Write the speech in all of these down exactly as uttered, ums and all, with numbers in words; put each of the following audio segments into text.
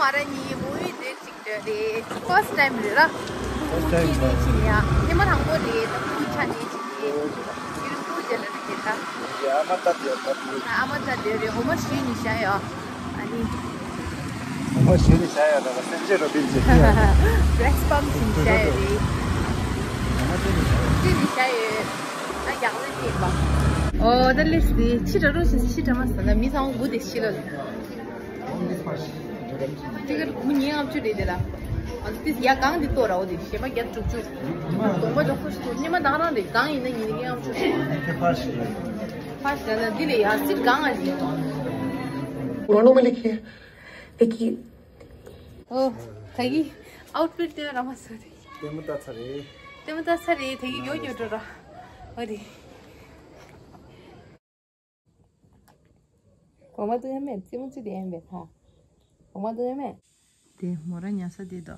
ང་རང་གཉིས་མུ་བི་འདིར་ཅིག་འགྲོ་རེད། ཕར་སི་ཊི་ཊའིམ་རེད་ར། ཕར་སི་ཊི་ཊའིམ་རེད། ཕར་སི་ཊི་ཊའིམ་རེད། ཐེངས་མ་དང་པོ་རེད། ད་ཕྲུ་གུ་ཆ་ནས་ཅིག་རེད། ཡིན་ཕྲུ་གུ་རྒྱ་ལ་རེད་ད། ཡ་ཨ་མ་ལྟ་དེ་ཡོད་ད་དེ། ཨ་མ་ལྟ་དེ་རེད། འོ་མ་ཞུས་ནས་བཞག་ཡོད། ཨ་ནི། འོ་མ་ཞུས་ནས་བཞག་ཡོད་ད། སེམས་ཅན་རོ་པིན་ཅིག་བེ་རེ་སི་པམ་ཞིག་བཞག་ཡོད་རེད། འོ་མ་ཞུས་ནས་བཞག་ཡོད། ཞུས་ནས་བཞག་ཡོད། ཨ་ཡག་ལ་ཅིག་པ། འོ་ད་ལེགས་སི་ཕྱི་དྲ་རོ་ཞིག་ཕྱི་དྲ་མ་ཟ་ན་མི་ཚང་མ་སྒུག་བསྡད་ཤི་ལ། ཏི་ཀེ་ཊི་སྒོར་མོ་ཉིས་ལྔ་བཅུ་རེད་དེ་ལ། ཨ་ཙི་ཡ་གང་འདི་ལྟོས་ར། འོ་དེ་གཞན་པ་བརྒྱ་དྲུག་ཅུ། གོང་པ་ལོག་ཁོ་ཞིག་ཉི་མ་དང་རང་རེད། གང་ཡིན་ན་ཉིན་ལྔ་བཅུ། ཁེ་ཕར་ཞིག་ཕར་ཞིག་ན་འདི་ལས་ཡ་སི་གང་ཨ་ལི། ཨོ་ད་གི་ཨའུཊ་ཕིཊ་དེ་ར་མ་སོ་རེད། ལྟད་མོ་ལྟ་ཚར་རེད། ལྟད་མོ་ལྟ་ཚར་རེད། ད་གི་ཡོ་ཡོ་འགྲོ་ར། འོ་དེ། གོང་མ་ཏུ་ཡ་མེད། རྩེད་མོ་རྩེ་དེ་ཡན་པས་ཁ། གོང་མ་ཏུ་ཡ་མེད། དེ་མོ་ར་ཉལ་ས་དེ་དོ།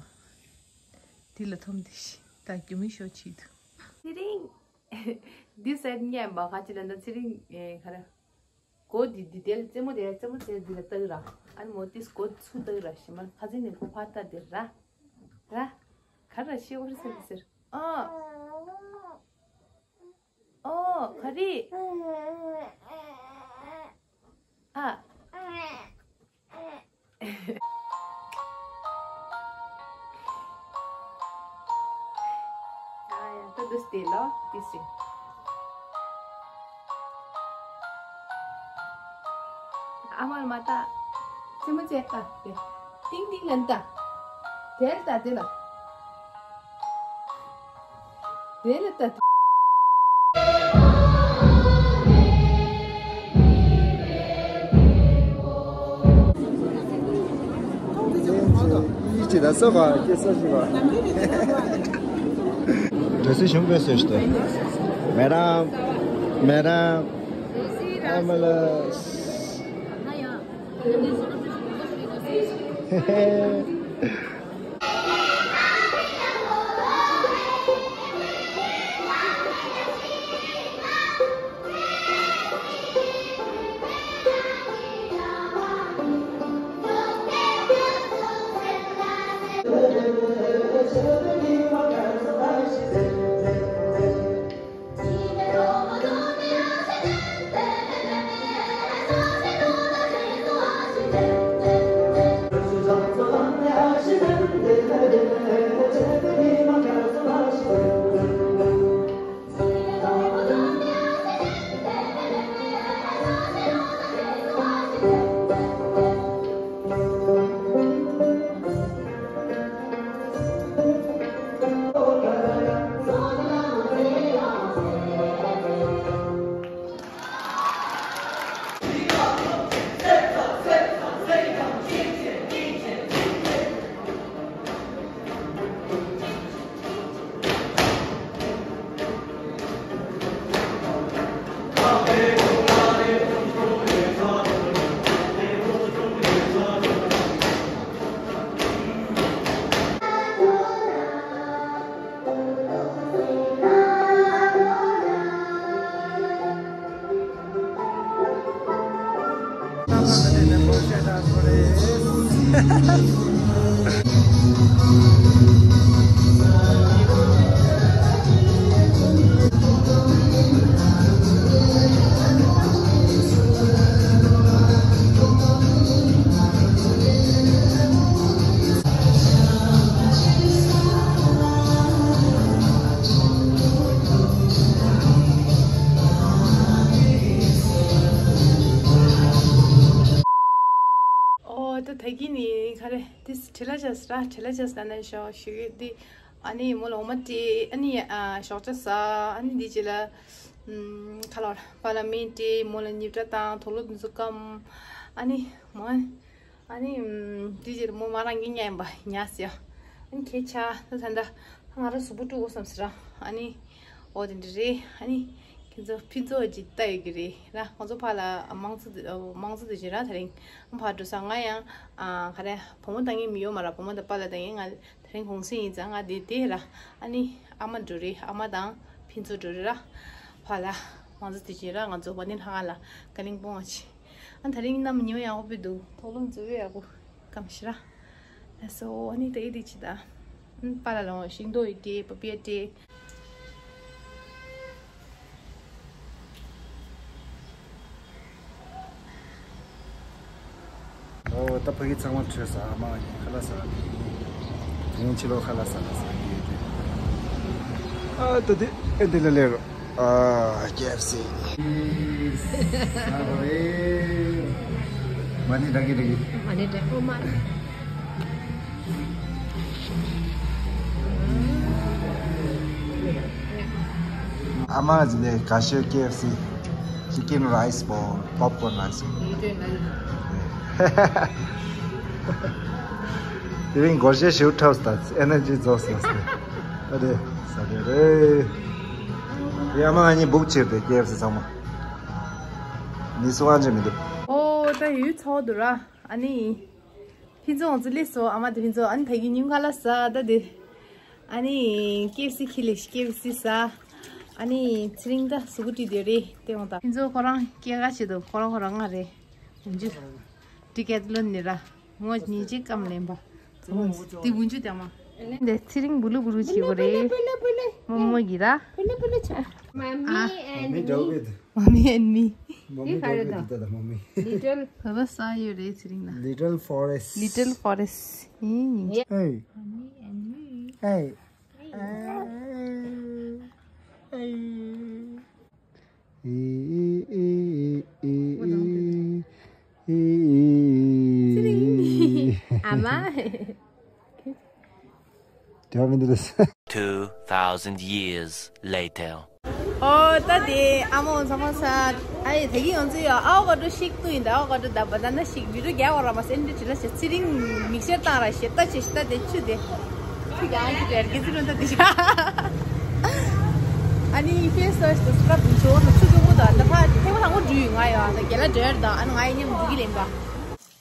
དེ་ལ་འཐོམ་དེ་ཤི། ད་རྒྱུ་མི་ཤོ་ཆི་དུ། ཚེ་རིང་། འདི་ཟེར་ཉན་པ་ཁ་ཅི་ལ་འདི་ཚེ་རིང་ཨེ་ག་ར། གོ་འདི་འདི་དེ་ལ་རྩེད་མོ་དེ་རྩེད་མོ་རྩེ་འདི་ལ་ལྟ་གི་ར། ཨ་ནི་མོ་དེ་གོ་ཚུ་ལྟ་གི་ར་ཤི་མ་ཁ་ཚིག་ནས་གོ་ཕར་ལྟ་དེ་ར། ར། ག་ར་ཤི་འོ་ར་ཟེར་ཟེར། ཨ། ཨོ། ག་རེ། ཨ། ཨ། ཡ་ད་འདུག་སྟེ་ལོ་དེ་སྲིད། ཨ་མར་མ་ལྟ། རྩེད་མོ་རྩེ་ལྟ་དེ། ཏིང་ཏིང་ལན་ལྟ། དེར་ལྟ་དེ་ལ། དེ་ལ་ལྟ། ཡིད་ཆེས་ད་སོ་ག་སྐྱེ་ས་ཞིག་བ། འདྲ་སེ་ཞུམ་པའི་སོ་ཞིག་ཏུ། མེ་རམ། མེ་རམ། ཨ་མ་ལ། ཨོ་ད་ད་གི་ནི་ག་རེ་དེ་ཁྲི་ལ་ཅས་ར་ཁྲི་ལ་ཅས་ན་ན་ཤོ་ཤི་གི་དེ། ཨ་ནི་མོ་ལ་འོ་མ་སྤྲད། ཨ་ནི་ཨ་ཞོགས་ཇ་ཟ། ཨ་ནི་དེ་རྗེས་ལ་ཨམ་ཁ་ལོར་པཱ་ལགས་སྨན་སྤྲད། མོ་ལ་ཉིབ་ཏྲ་བཏང་། དུག་ལོག་འདི་ཚོ་སྐམ། ཨ་ནི་མོ་ཨ་ནི་ཨམ་དེ་རྗེས་ལ་མོ་མ་རང་གི་ཉལ་བ་ཉལ་ཟེར། ཨ་ནི་ཁྱེད་ཆ་ད་ད་ད་ང་རང་གཟུགས་པོ་དཀྲུག་དགོས་བསམ་ཟེར་ར། ཨ་ནི་འོ་དེ་འདྲ་རེད། ཨ་ནི་ཁྱེད་ཚོ་ཕུན་ཚོགས་ཀྱི་ལྟ་ཡོད་ཀྱི་རེད་ར། ང་ཚོ་ཕར་ལ་མང་གཙོ་དེ་མང་གཙོ་དེ་བཞིན་ར། དེ་རིང་ཕར་འགྲོ་ས་ང་ཡང་ཨ་ག་རེ་བུ་མོ་ལྟ་མཁན་མི་ཡོད་མ་ར། བུ་མོ་དང་པཱ་ལགས་ལྟ་མཁན་ང་། དེ་རིང་གུང་སེང་ཡིན་ཙང་ང་དེ་དེ་ར། ཨ་ནི་ཨ་མ་འགྲོ་རེད། ཨ་མ་དང་ཕུན་ཚོགས་འགྲོ་རེད་ར། ཕར་ལ་ང་ཚོ་དེ་བཞིན་ར། ང་ཚོ་ཝ་ནི་ལྷ་ཁང་ལ་ཀ་ལིང་སྤུངས་ང་ཆེ། ཨ་དེ་རིང་གནམ་ཉི་མ་ཡག་པོ་སྤོས་འདུག་དུག་ལོག་འཛུལ་ཡག་པོ་སྐམ་ཤི་ར། སོ་ཨ་ནི་ད་ཨེ་དེ་ཅི་ད། ཨ་པ་ལ་ལོང་ཤིང་ཏོག་ཡི་སྤྲད། པ་པའི་སྤྲད། ཨོ་ད་ཕ་གི་ཚང་མ་བྲོས་ས། ཨ་མ་ཡིན་ཁ་ལག་ཟ་གི་ཡིན། དེ་རིང་ཕྱི་ལོགས་ཁ་ལག་ཟ་ལ་ཟ་གི་ཡོད་དེ། ཨ་ད་དེ་ཨེ་འདི་ལ་ལེ་རོ། ཨ་ཀེ་ཨེཕ་སི། ཟ་བ་རེད། མ་ཎི་བསྒྲགས་ཀྱི་རེད། མ་ཎི་བསྒྲགས། ཨོ་མ་ཎི། ཨ་མ་ཟེར་ནས་ཁ་ཤས་ཀེ་ཨེཕ་སི། Chicken rice bowl, popcorn rice bowl. དེ་རིང་སྒོར་གཞས་ཞིག་འཁྲབ་སྟངས་ཨེ་ནར་ཇི་རྫོགས་སོང་ཟེར། ཨ་རེ་ཟ་རེ་རེ། དེ་ཨ་མ་ང་གཉིས་སྦུག་བྱས་ཏེ་ཀེ་ཨེཕ་སི་ཚང་མ། མི་སུ་གང་ཅི་མི་འདུག་ཨོ་ད་ཡུལ་ཚོགས་འདུག་ར། ཨ་ནི། ཕུན་ཚོགས་ང་ཚོ་སླེབས་སོང་། ཨ་མ་དེ་ཕུན་ཚོགས་ཨ་ནི་ད་གི་ཉིན་ཁ་ལག་ཟ་ད་དེ། ཨ་ནི་ཀེ་ཨེཕ་སི་ཁྱེར་ལེ་ཤི་ཀེ་ཨེཕ་སི་ཟ། ཨ་ནི་ཚེ་རིང་ད་གཟུགས་པོ་བཀྲུས་བསྡད་རེད་དེ་འོང་ད། ཕུན་ཚོགས་ཁོ་རང་སྐྱེས་སྐར་ཆེད་དུ་ཁོ་རང་ཁོ་རང་ང་རེད། འོན་ཅུ། ཌི་ཀེ་ཐ་ལོན་ནས་ར། ངོ་ཉིས་གཅིག་ཀམ་ལེན་པ། དེ་འོན་ཅུ་དེ་མ། འདི་ཚེ་རིང་བུ་ལུ་བུ་རུ་བྱེད་དགོས་རེད། མོ་མོ་གི་ར། Mommy and me. Mommy and me. Mommy and me. Mommy and me. Little. Little forest. Little forest. Hey. Mommy and me. Hey. Hey. Hey. ཨ་མ། དེ་བ་མི་འདུག་ལ། Two thousand years later. ཨོ་ད་དེ་ཨ་མ་འོ་ཚང་མ་ས། ཨ་ཡེ་ད་གི་ཡོང་ཚུལ་ཡོད། ཨའོ་ག་འགྲོ་ཤིག་ཏུ་ཡིན་ད། ཨའོ་ག་འགྲོ་ད་བ་ད་ན་ཤིག་བི་རུ་རྒྱ་བ་ར་མ་སེ་འདྲི་ཅི་ལ་ཤ་ཚེ་རིང་མིག་ཤར་བཏང་ར་ཤེ་ད་ཆེ་ཤི་ད་དེ་ཆུ་དེ། ཆུ་རྒྱང་ཅི་དེར་གི་ཚི་རུ་ད་དེ་ཤ། ཨ་ནི་ཕེ་སི་ཝ་ཤི་དང་སི་ཀྲབ་དེ་ཞོ་ནུ་ཆུ་ཆུ་མོ་ད་ད་ཕ་ཐེ་བ་ཐང་གོ་འགྲུ་ཡོད་ང་ཡོད་ད་རྒྱ་ལ་འདྲེར་ད་ཨ་ནི་ང་ཡི་ཉམས་འགྲུ་གི་ལེན་པ།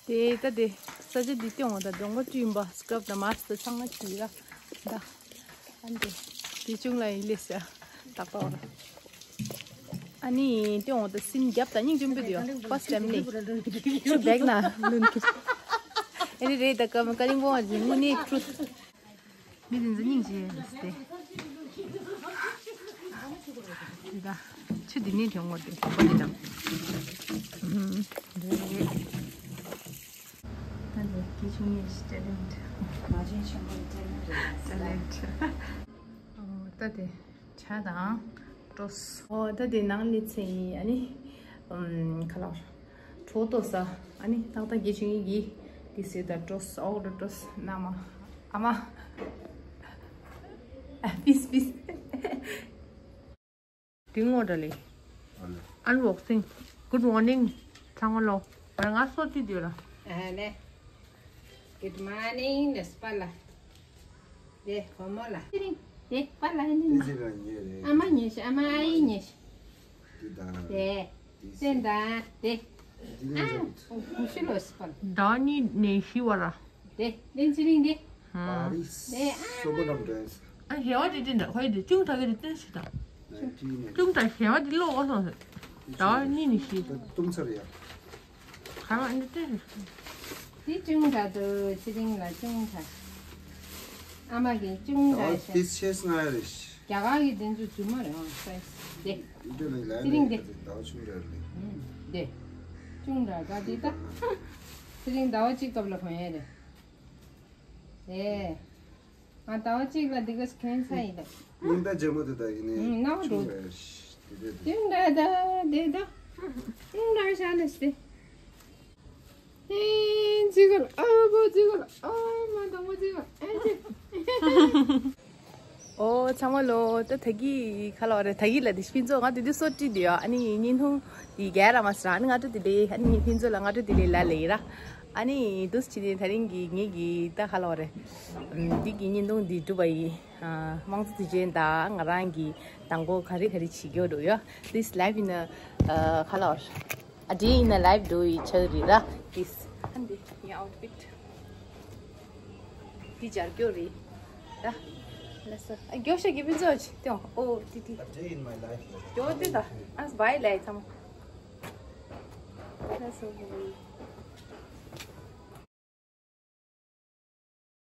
དེ་ལྟ་དེ་ས་ཆ་འདི་སྟེང་འོང་ད་གདོང་པ་བཀྲུས་པ་སི་ཀྲབ་དང་མ་སི་ད་ཚང་མ་བྱས་ར་ད། ཨ་འདི་དེ་ཆུང་ལ་ཡིན་ལེ་ས་ཏག་ཏག་ར། ཨ་ནི་སྟེང་འོང་ད་སིན་རྒྱབ་ད་སྙིང་རྗེ་པོ་འདུག་ཡ། ཕར་སི་ཊེམ་ནི་ཆུ་བེག་ན་ལུན་གི། ཨ་ནི་རེད་ད་ཀ་མ་ཀ་ལིང་པོ་ཨ་ནི་དངོས་གནས་ཁྲུ། མི་དེ་ཚོ་སྙིང་རྗེ་རེད་དེ། འདི་ད་ཆུ་འདི་ནས་དྲན་འོང་དེ་ཁོ་འདི་དང་། ཨུམ། འདི་རེད། ད་འདི་སྐྱེ་ཆུང་ངས་ཤི་ཊེ་ལེན་ཊི། མ་བྱན་ཆེན་པོའི་ཊེ་ལེན་ཊི་རེད། ཊེ་ལེན་ཊི། ཨོ་ད་དེ་ཇ་དང་ཊོས། ཨོ་ད་དེ་ནང་ལི་ཚེ་ཡིན་ཨ་ནི། ཨུམ་ཁ་ལག་བྲོ་ཏོ་ས། ཨ་ནི་ཏག་ཏག་སྐྱེ་ཆུང་ངས་གི་དེ་སེ་ད་ཊོས་ཨོ་ད་ཊོས་ན་མ། ཨ་མ། ཨ་ཕིས་ཕིས། དེ་ངོ་འདྲ་ལེ། ཨན་བོག་སིང་། Good morning ཚང་མ་ལོ། ང་ང་སོ་ཏི་དུས་ལ། ཨ་ལེ། Good morning ལེ་སི་པ་ལ། དེ་བུ་མོ་ལ། དེ་རིང་དེ་པ་ལ་ནི། དེ་ཟེར་བ་ཉེ་རེད། ཨ་མ་ཉེ་ཤི་ཨ་མ་ཨ་ཡེ་ཉེ་ཤི། དེ་དང་། དེ། དེ་དང་དེ། དེ་ཨ་ནི་ཟེར་བ། གུ་ཤི་ལོ་སི་པ་ལ། ད་ནི་ནེ་ཤི་བ་ལ། དེ་དེ་ཚེ་རིང་དེ། ཨ་རི་སོ་པོ་ནམ་དྲན། ཨ་ཧེ་བ་དེ་དེ་འདྲ་ཁོ་ཡི་དེ་ཅུང་ད་གི་དེ་བསྟན་ཞིག་དང་། ཅུང་ད་ཧེ་བ་དེ་ལོག་གོ་སོང་ཟེར། ད་གཉིས་ནི་ཤི། ཏུང་ཚར་ཡ། ཁ་མ་འདི་བསྟན་ཞིག་དེ་ཅུང་ད་དུ་ཚེ་རིང་ལ་ཅུང་ད། ཨ་མ་གི་ཅུང་ད་ཤ། དེ་ཆེས་ང་རེ་ཤི། རྒྱ་གར་གི་དེ་ཚོ་རྫུན་མ་རེད་ཨང་ས་དེ། ཚེ་རིང་དེ། ད་ཆུང་རེད་ལེ། དེ། ཅུང་ད་ད་དེ་ད། ཚེ་རིང་ཟླ་བ་གཅིག་སྐབས་ལ་གོན་ཡས་རེད། དེ། ང་ཟླ་བ་གཅིག་ལ་འདི་ག་གན་ས་ཡིན་ད། སྙིང་ད་ཇེ་མོ་དེ་ད་ཡིན་ནི། ནང་དུ། ཅུང་རེད་ཤི། དེ་དེ་དེ། ཅུང་ད་ད་དེ་ད། ཅུང་ད་ཤ་ལེ་སྟེ། ཨེ་ཅི་གར་ཨ་བོ་ཅི་གར་ཨ་མ་དང་བོ་ཅི་གར་ཨེ་ཅི། ཨོ་ཚང་མ་ལོ། ད་ད་གི་ཁ་ལོ་རེ་ད་གི་ལ་དེ་ཕུན་ཚོགས་ང་དེ་དུས་སོ་ཏི་དེ་ཡོ། ཨ་ནི་བརྙན་ཐུང་དེ་རྒྱལ་ར་མ་སྲ། ཨ་ནི་ང་ཏུ་དེ་ལེ། ཨ་ནི་ཕུན་ཚོགས་ལ་ང་ཏུ་དེ་ལེ་ལ་ལེ་ར། ཨ་ནི་དུས་ཕྱི་ནས་ད་རིང་གི་ངེད་ཀྱི་ད་ཁ་ལོ་རེ་འདི་གི་བརྙན་ཐུང་འདི་གྲུབ་པ་ཡི་དམངས་གཙོ་དུས་ཆེན་དང་ང་རང་གི་དང་པོ་ག་རེ་ག་རེ་བྱེད་རྒྱུ་འགྲོ་ཡོ། This life in a ཁ་ལོ་རེ། A day in a life འགྲོ་ཡི་ཆགས་རེད་ར། This ཨ་འདི་ངའི་outfit འདི་སྦྱར་རྒྱུ་རེད་ར། ལགས་སོ། ཨ་རྒྱོ་ཤ་གི་ཕུན་ཚོགས་ཅི་ཏེ་ཨོ་ཏི་ཏི། A day in my life རྒྱོ་ཏི་ད་ཨ་བའི་ལའི་ཚང་མ། ལགས་སོ།